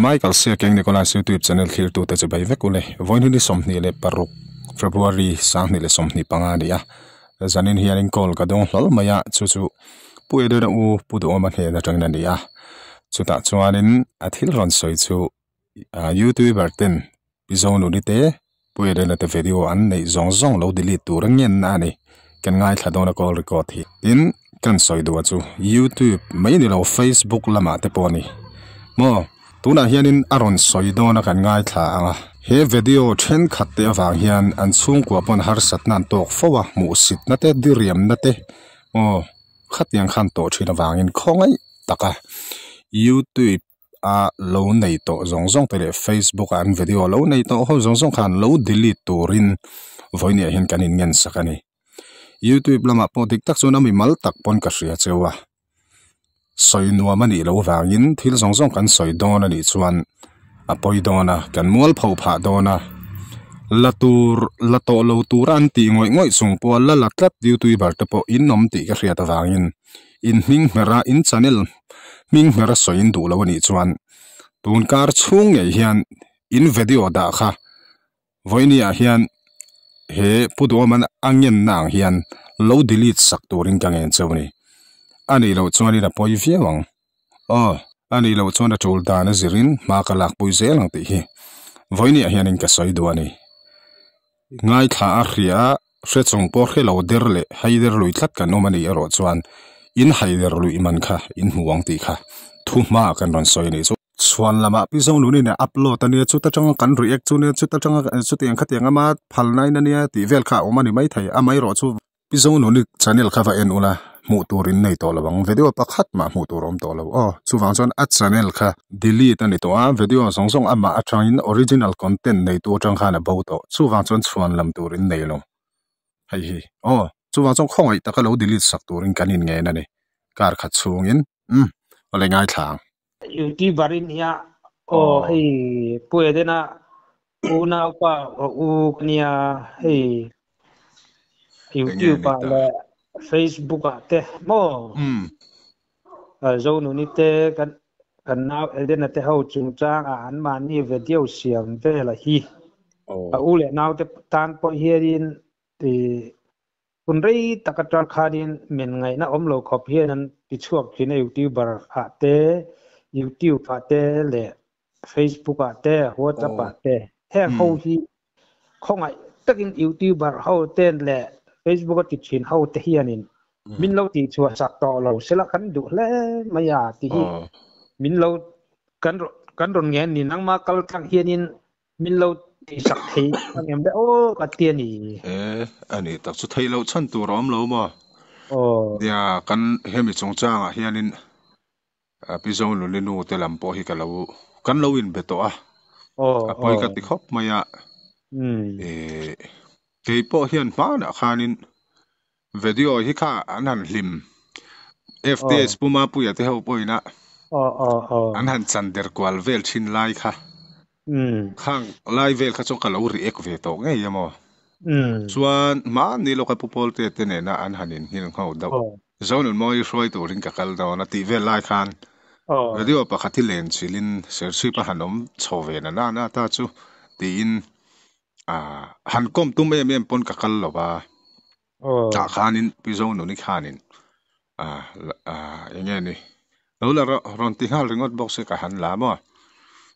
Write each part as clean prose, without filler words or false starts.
Michael Siakeng Nicholas YouTube channel thlirtute chu bei vek ule. Vawiin hi ni 26 February 2025 a ni a. Zanin hianin call ka dawng hlawl mai a, chu chu Pu Edena u Pu Duhawma hnen atangin a ni a. Chutah chuanin a thil rawn sawi chu YouTuber ten Pi Zonuni te Pu Edena te video an neih zawng zawng lo delete tur a ngenna a ni. Kan ngaithla dawn a call record hi. Tin, kan sawi duh a chu YouTube mai ni lo Facebook lamah te pawh a ni. Maw, tunah hianin a rawn sawi dawn a kan ngaithla ang a. He video thenkhat te avang hian an chhungkua pawn harsatna an tawk fo a, hmuhsitna te, diriamna te, maw, khatiang khan tawh thin avangin khawngaih taka YouTube a lo nei tawh zawng zawng te leh Facebook a an video lo nei tawh ho zawng zawng khan lo delete turin vawinia hian kan in ngen sak a ni. Youtube lamah pawh dik tak chuan a mimal tak pawn ka hria cheu a, sawi nuam a nih loh vangin thil zawng zawng kan sawi dawn a nih chuan a pawi dawn a, kan mual pho phah dawn a, la tur la tawh lo tura an tih ngawih ngawih chung pawha la la tlat youtuber te pawh in awm tih ka hriat avangin in hming hmera in channel hming hmera sawi in duh lo a nih chuan tun kar chhung ngei hian in video dah kha vawiini ah hian he Pu Duhawman a ngenna ang hian lo delete sak turin ka ngen cheu a ni. A nih loh chuanin a pawi viau ang. Aw, a nih loh chuan a tul dan a zirin hma ka lakpui zel ang tih hi vawiini ah hianin ka sawi duh a ni. Ngaithla a hria a, hre chung pawh hre lo der leh haider lui tlat kan awm a nih erawh chuan in haider luih man kha in hmu ang tih kha thu hmaah kan rawn sawi a nih chu. Chhuan lamah Pi Zonun in a upload a nia, chuta tanga kan react chu nia, chuta tanga chutiang khatiang ama phalna in a nia tih vel kha a awm a ni maithei, amaherawh chu Pi Zonuni channel kha va en ula, hmuh tur in nei tawh lo ang, video pakhat mah hmuh tur a awm tawh lo aw, chuvang chuan a channel kha delete a ni tawh a, video zawng zawng amah atangin original content neitu atang khan a bo tawh, chuvang chuan chhuan lam tur in nei lo hei hi aw, chuvang chuan khawngaih taka lo delete sak turin kan in ngen a ni, kar khat chhungin umm awle ngaithla ang. Youtuber in nia aw hei Pu Edena unau pa u ka nia hei YouTube ah leh Facebook ah te maw Zonuni te kan kan nau Edena te ho chungchang ah an mahni video siam vel a hi a u leh nau te tan pawh hianin Hun rei tak atang khanin men ngaihna awm lo khawp hian an ti chhuak thin a, YouTuber ah te, YouTube ah te leh Facebook ah te, WhatsApp ah te. Heng ho hi khawngaih takin YouTuber ho ten leh Facebook a ti thin ho te hianin min lo tih chhuah sak tawh lo sela kan duh hle mai a ti hi min lo kan kan rawn ngen ni nangma kal tlang hianin Min lo tihsak thei ang em le aw ka ti a ni. E, a ni tak chu theih loh chhan tur a awm lo maw? Aw. Nia, kan hemi chungchangah hianin Pi Zonuni nu te lam pawh hi ka lo, kan lo inbe tawh a. Aw, A pawi aw. ka ti khawp mai a. Umm. E, kei pawh hian hmanah khanin video hi kha an han hlim. Aw. FTS Pu Mapuia te ho pawhin a Aw, aw, aw. an han chan der kual vel thin lai kha. Khang lai vel kha chuan ka lo react ve tawh ngei a maw. Chuan mahni lawka Pu Pawlte te nena an han inhil ngho deuh. Zonunmawi hruai turin ka kal dawn a tih vel lai khan video pakhat hi len chilhin Serchhip a han awm chho ve na na ta chu tiin han kawm tum em em pawn ka kal lo va. Tah khanin Pi Zonuni khanin eng nge ni lo la rawn ti nghal ringawt bawk se ka han la maw.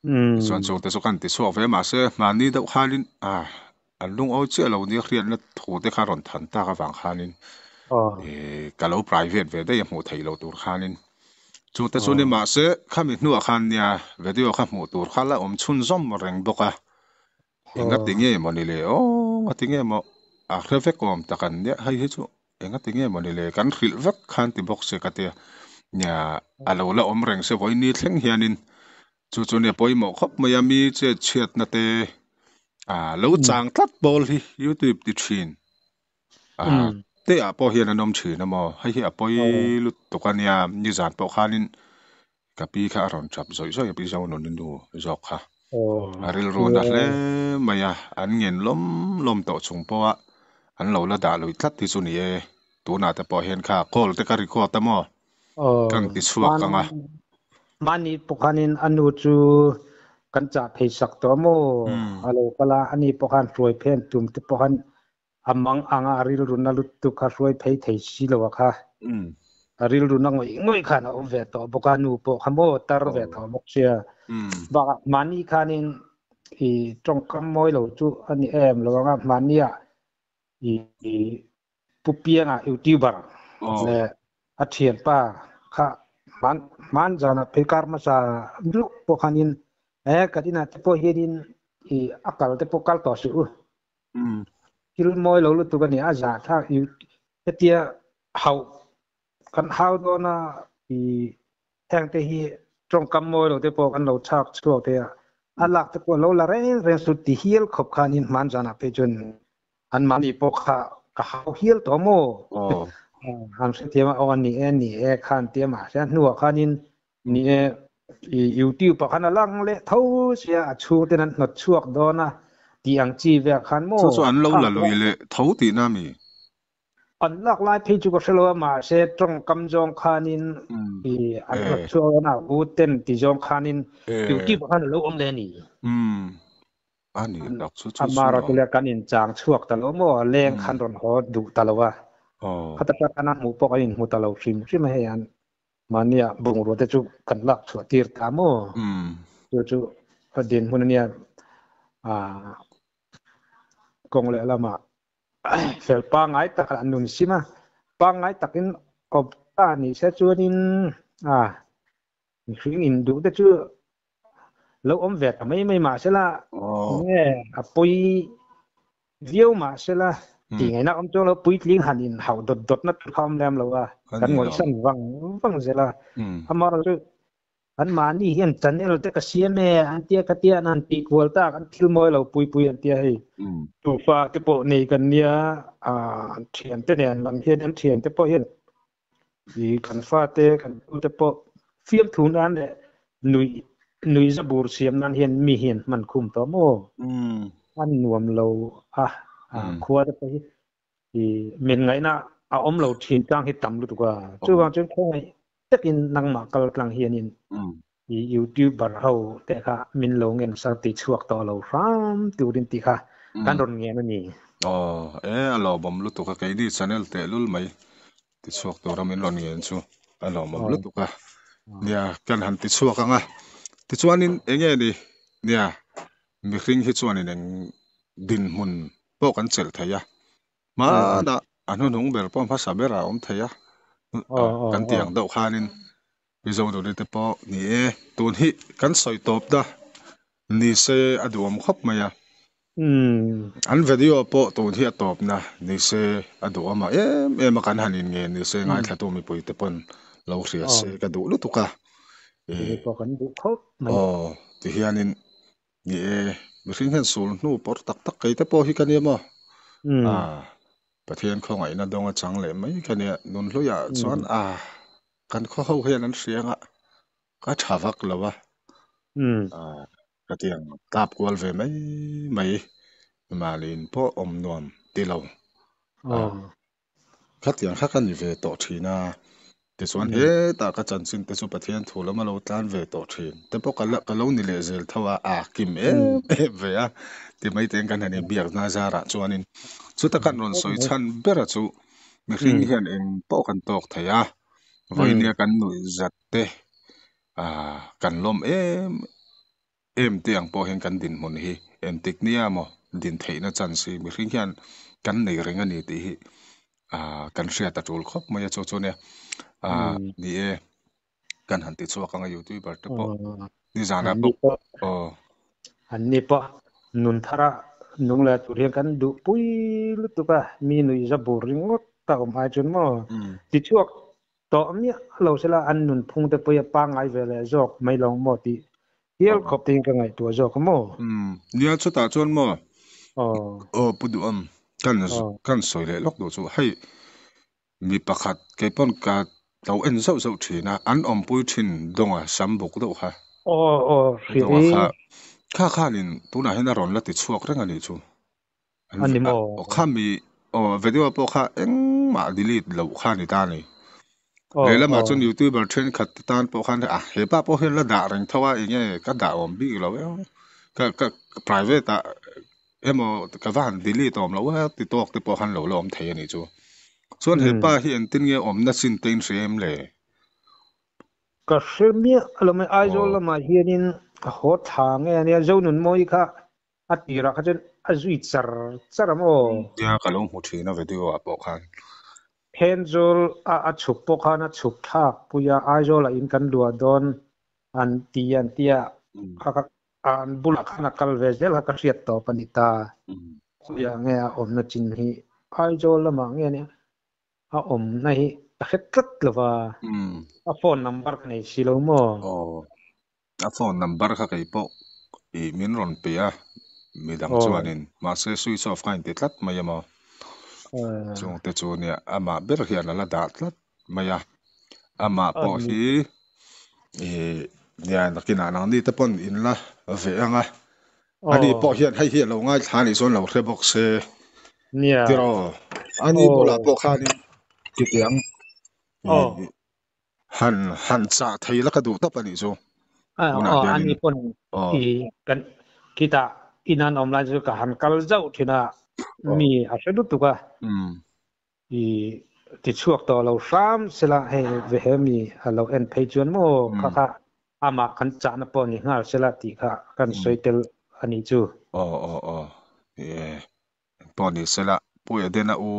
Tichuan chungte chu kan ti chhuak ve mahse mahni deuh khanin an lungawi chiah lo nia hriatna thu te kha rawn than tak avang khanin ka lo private ve daih a hmuh theih loh tur khanin chungte chu ni mahse khami hnuah khan nia video kha hmuh tur kha la awm chhunzawm reng bawk a. Engati nge maw ni le aw ngati nge maw a hre vek awm tak an nia hei hi chu engati nge maw ni le kan hrilh vek khan ti bawk se ka tia nia a lo la awm reng se vawiin ni thleng hianin chu chu nia pawimawh khawp mai a mi chet chhiatna te ah lo chang tlat pawl hi youtube ti thin ah te ah pawh hian an awm thin a maw hei hi a pawi lutuk a nia nizan pawh khanin Ka pi kha a rawn tap zawih zawih a, Pi Zonuni nu zawk kha. A rilru na hle mai a, an ngen lawm lawm tawh chung pawha an lo la dah lui tlat hi chu ni e. Tunah te pawh hian kha call te ka record a maw? Ka ti chhuak ang a. Mahni pawh khanin a nu chu Kan chah phei sak tawh maw? A lo kal a, ani pawh khan hruai phei an tum te pawh khan a mang anga a rilru na lutuk kha hruai phei thei si lo a kha. A rilru na ngawih ngawih khan a awm ve tawh bawk a, nu pawh kha maw tar ve tawh bawk sia. Bakah mahni khanin i tawngkam mawi lo chu a ni em lo ang a, mahnia i Pu Pianga YouTuber leh a thianpa kha hman hman zanah phei kar hmasa luk pawh khanin he kan inah te pawh hianin i a kal te pawh kal tawh suh u. Thil mawi lo lutuk a ni a zahthlak hetia hauh kan hau dawn a i heng te hi tawngkam mawi lo te pawh kan lo chhak chhuak thei a, a lak te pawh lo la reng reng suh ti hial khawp khanin hman zanah phei chuan an mahni pawh kha ka hau hial tawh maw? An hrethiam a, aw ni e, ni e khan tia mahse a hnuah khanin ni e i YouTube ah khan a lang leh tho sia a chhung ten an hnawt chhuak dawn a tih ang chi vel khan maw? Chu chu an lo la lui leh tho tihna mi? An lak lai phei chu ka hre lo a mahse tawngkam zawng khanin i an hnawt chhuak dawn a u ten ti zawng khanin YouTube ah khan a lo awm leh a ni. A nih tak chu chu Amah chu rawh tule kan inchang chhuak ta lo maw? Leng khan rawn haw duh ta lo a. Khata tak an a hmuh pawh kan inhmu ta lo hrim hrim a hei an mahnia bungrua te chu kan lak chhuah tir ta maw? Chu chu a dinhmun ania kawng leh lamah fel pangngai tak an nun sim a, pangngai takin awm ta ni se chuanin mihring induh te chu Lo awm ve ta mai mai mah sela, nge a pawi viau mah sela tih ngaihna awm chuang lo, puitling han in hauh dawt dawt na tur kha awm lem lo a, kan ngawihsan vang vang zel a. Amaherawhchu chu an mahni hian channel te ka siam e an tia ka tia an han tih kual tak an thil mawi lo pui pui an tia hei. Tufa te pawh nei kan nia, thiante nen lam hian an thiante pawh hian I kan fate kan tute pawh fiamthu nan leh nui nui zabur siam nan hian mi hian hman khum tawh maw? An nuam lo a, khua te pawh hi i min ngaihna a awm lo thin tlang hi tam lutuk a. Chuvang chuan khawngaih takin nangmah kal tlang hianin i youtuber ho te kha min lo ngen sar ti chhuak tawh lo hram turin tih kha kan rawn ngen a ni. Aw, e a lawmawm lutuk a, keini channel tehlul mai ti chhuak tura min rawn ngen chu a lawmawm lutuk a. Nia, kan han ti chhuak ang a, tichuanin enge ni, nia, mihring hi chuanin eng dinhmun pawh kan chelh thei a, hmanah a hnuhnung ber pawh hmasa berah a awm thei a, kan tih ang deuh khanin Mizo nute te pawh ni e, tun hi kan sawi tawp da ni se a duhawm khawp mai a. An video pawh tun hi a tawpna ni se a duhawm a em em a kan han in ngen ni se ngaithlatu mipui te pawn lo hria se ka duh lutuk a. Aw ti hianin ni e mihring hian sul hnu pawr tak tak kei te pawh hi ka nia maw? Pathian khawngaihna dawng a chang leh mai ka nia nunhluiah chuan a. Kan khaw ho hian an hria anga ka tha vak lo a, ka ti ang tap kual ve mai mai mahniin pawh awm nuam ti lo khatiang kha ka ni ve tawh thin a, tichuan hetah ka chanchin te chu Pathian thu lama lo tlan ve tawh thin te pawh ka lo ni leh zel tho a, a kim em em ve a ti mai te kan han inbiakna zarah chuanin chuta kan rawn sawi chhan bera chu mihring hian eng pawh kan tawk thei a. Vawinia kan nuih zat te ah kan lawm em em te ang pawh hian kan dinhmun hi engtik nia maw din theihna chance hi mihring hian kan nei reng a ni tih hi ah kan hriat a tul khawp mai a chu chu nia ah ni e kan han ti chhuak ang a youtuber te pawh nizanah pawh aw. An ni pawh nun thara nung leh tur hian kan duh pui lutuk a, mi nuih za bur ringawt ta awm ai chuan maw ti chhuak tawh miah lo sela an nun phung te pawh hi a pangngai ve leh zawk mai lo maw tih hial khawp te hian ka ngaihtuah zawk a maw. Nia chutah chuan maw aw Pu Duham kan kan sawi leh lawk duh chu hei mi pakhat kei pawn ka lo en zauh zauh thin a, an awmpui thin dawnga sam buk deuh kha. Aw aw hria Dawnga kha kha khanin tunah hian a rawn la ti chhuak reng a nih chu. A ni maw? Kha mi aw video pawh kha engmah delete loh kha a ni ta a ni. Lehlamah chuan youtuber thenkhat te tan pawh khan a hepa pawh hian la dah reng tho a enge ka dah awm bik lo em ka ka private ah emaw ka va han delete awm loh a ti tawk te pawh khan lo la awm thei a nih chu. Chuan hepa hi engtin nge awmna chin te in hria em le? Ka hre miah lo mai Aizawl lamah hianin a haw tha nge ania Zonunmawii kha a tirah kha chuan a zui char char a maw? Nia ka lo hmu thin a video ah pawh khan. Thenzawl a a chhuk pawh khan a chhuk thlak pui a, Aizawl ah in kan luah dawn an ti an ti a, kha kha an bulah khan a kal ve zel kha ka hriat tawp a ni ta. Khawiah nge a awmna chin hi Aizawl lamah nge nia a awmna hi ka hre tlat lo va, a phone number ka nei si lo maw? Aw, A phone number kha kei pawh ih min rawn pe a, midang chuanin mahse switch off kha a inti tlat mai emaw chungte chu nia amah ber hian a la dah tlat mai a, amah pawh hi ih nia nakinah nangni te pawn in la ve ang a, ani pawh hian hei hi a lo ngaithla anih chuan lo hre bawk se tiraw ani bulah pawh khanin chutiang ih Han han chah thei la ka duh tawp a nih chu. Tunah Aw, hianin. ani pawn Aw. i kan khitah in an awm lai chu ka han kal zauh thin a, mi a hre lutuk a. I ti chhuak tawh lo hram sela hei ve he mi a lo en phei chuan maw kha kha amah kan chahna pawh ni nghal sela tih kha kan sawi tel a nih chu. Aw aw aw ni e. Pawh ni sela Pu Edena u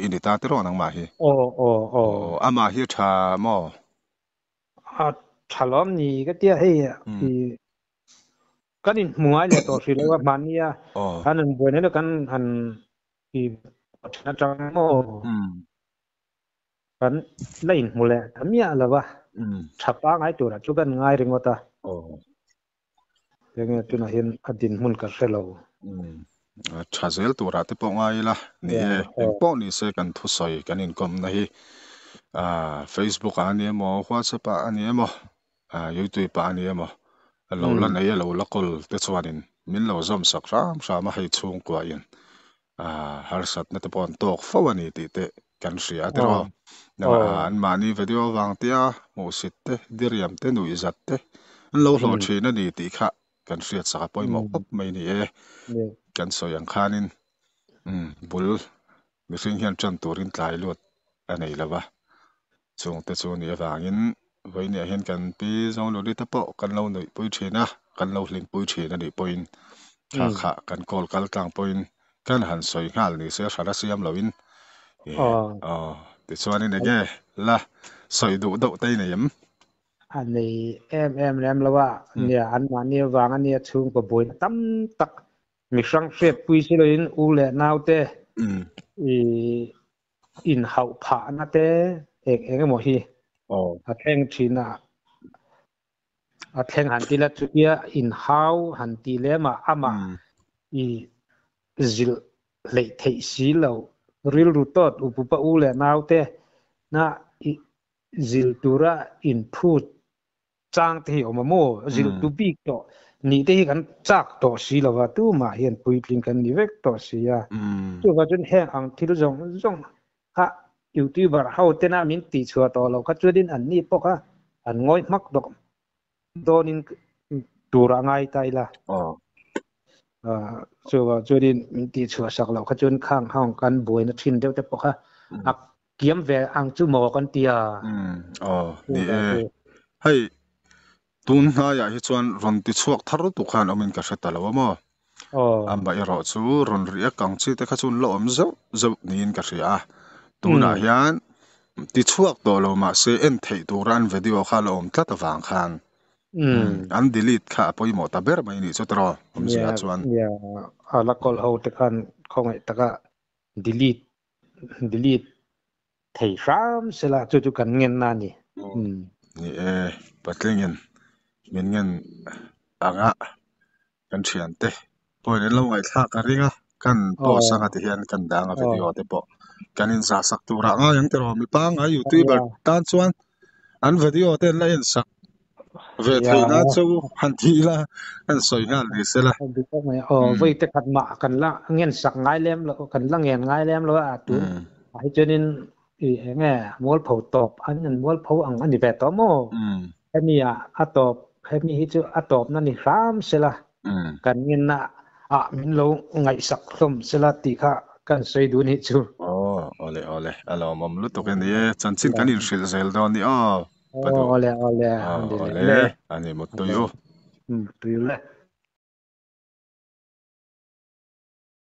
i ni ta tiraw nangmah hi? Aw aw aw. Aw amah hi tha maw? A tha lawm ni ka tia hei i kan inhmu ngai leh tawh hrih lo a hmahnia an rawn buai nen kan han i then atang maw kan la inhmu leh ta miah lo va tha pangai turah chu kan ngai ringawt a. Enge tunah hian a dinhmun ka hre lo. A tha zel turah te pawh ngai ila ni e, engpawh ni se kan thusawi kan inkawmna hi Facebook ah a ni emaw, WhatsApp ah a ni emaw, YouTube ah a ni emaw, lo la nei a lo la kawl te chuanin min lo zawm sak hram hram a hei chhungkua in harsatna te pawh an tawk fo a ni tih te kan hria a tiraw. Anmahni video avang tia hmuhsit te, diriam te, nuihzat te an lo hlawh thin a ni tih kha kan hriat sak a pawimawh khawp mai ni e. Kan sawi ang khanin bul mihring hian tan turin tlai lut a nei lo va, chungte chu nih avangin vawiiniah hian kan pi Zongluli te pawh kan lo nuihpui thin a, kan lo hlimpui thin a nih pawhin kha kha kan call kal tlang pawhin kan han sawi nghal ni se hrala siam loin aw tichuanin enge la sawi duh deuh te i nei em? A nei em em lem lo a, nia anmahni avang a nia chhungkaw buaina tam tak mi hrang hriatpui si loin u leh naute i inhauh phahna te eng eng emaw hi a thleng thin a, a thleng han ti la chutia inhau han ti lem a, amah i zilh hleih theih si lo rilru tawt upupa u leh naute na i zilh tura inphut chang te hi a awm a maw? Zilh tu bik tawh nih te hi kan chak tawh si lo va, tumah hian puitling kan ni vek tawh si a. Chuvang chuan heng ang thil zawng zawng kha YouTuber ho tena min tihchhuah tawh loh kha chuanin an ni pawh kha an ngawi hmak dawk dawnin tur a ngai ta ila. Chuvang chuanin min tihchhuah sak loh kha chuan khang ho kan buaina thin deuh te pawh kha a Kiam ve ang chu maw kan ti a. Umm aw ni e. Hei tun hnaiah hi chuan rawn ti chhuak thar lutuk khan awmin ka hre ta lo a maw. Amah erawh chu rawn riak ang chi te kha chu an la awm zeuh zeuh niin ka hria a. Tunah hian ti chhuak tawh lo mahse en theih tura an video kha la awm tlat avang khan an delete kha a pawimawh ta ber mai nih chu tiraw awmzia chuan. Nia a la kawl ho te khan khawngaih taka delete delete thei hram sela chu chu kan ngen na a ni. Ni e, Patlingin min ngen anga kan thiante pawhin an lo ngaihthlak a ring a, kan post anga ti hian kan dang a video te pawh kan inzah sak turah ngai ang tiraw mi pangngai youtuber tan chuan an video te an la en sak Ve theih nan chu han ti ila han sawi nghal ni se la. Aw voi te khat mah kan la ngen sak ngai lem lo kan la ngen ngai lem lo a tun ah hi chuanin I enge mualpho tawp an an mualpho ang a ni ve tawh maw? Hemi ah a tawp hemi hi chu a tawpna ni hram sela kan ngenna ah min lo ngaihsak hlawm sela tih kha kan sawi duh nih chu. Aw awle awle a lawmawm lutuk e ni e chanchin kan inhrilh zel dawn ni aw Paduh. Awle awle awle ani muttui u. Muttui le.